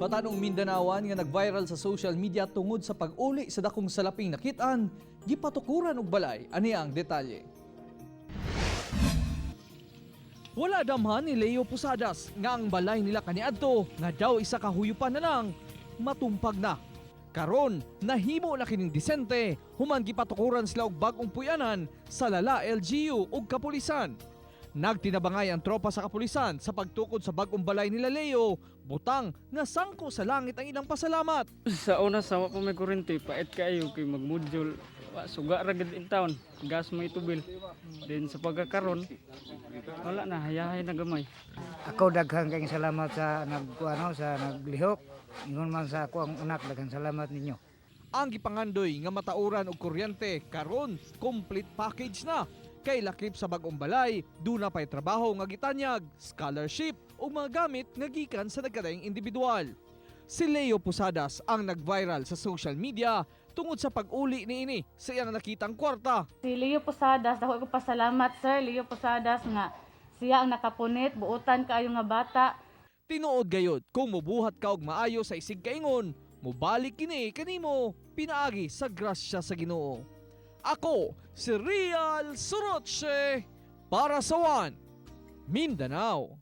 Batanong Mindanaoan nga nag-viral sa social media tungod sa pag-uli sa dakong salaping nakitaan, gipatukuran og balay. Ani ang detalye. Wala damhan ni Leo Posadas nga ang balay nila kaniadto nga daw isa ka huyupan na lang matumpag na. Karon nahimo na kining disente human gipatukuran sila og bag-ong puyanan sa Lala LGU ug kapulisan. Nagtinabangay ang tropa sa kapulisan sa pagtukod sa bag-ong balay nila Leo, butang nga sangko sa langit ang ilang pasalamat. Sa una, sa wa pa may kuryente, pait kaayo kay magmodyul. Wa suga ra gid in town, gas may tubil. Then sa pagkakaron, wala na, hayahay na gamay. Ako, daghang kayong salamat sa nag ano, sa naglihok. Ingon man sa ako ang anak, daghang salamat ninyo. Ang gipangandoy nga matauran og kuryente, karon complete package na. Kay lakip sa bag-ong balay, duna pay trabaho nga gitanyag, scholarship ug mga gamit nga gikan sa nagkadaing individual. Si Leo Posadas ang nag-viral sa social media tungod sa pag-uli niini sa iyang nakitang kwarta. Si Leo Posadas, dako ko pasalamat, Sir Leo Posadas, nga siya ang nakapunit, buotan kaayo nga bata. Tinuod gayod, kung mubuhat ka og maayo sa isig kaingon, mubalik kini kanimo pinaagi sa grasya sa Ginoo. Ako si Real Soroche para sa One Mindanao.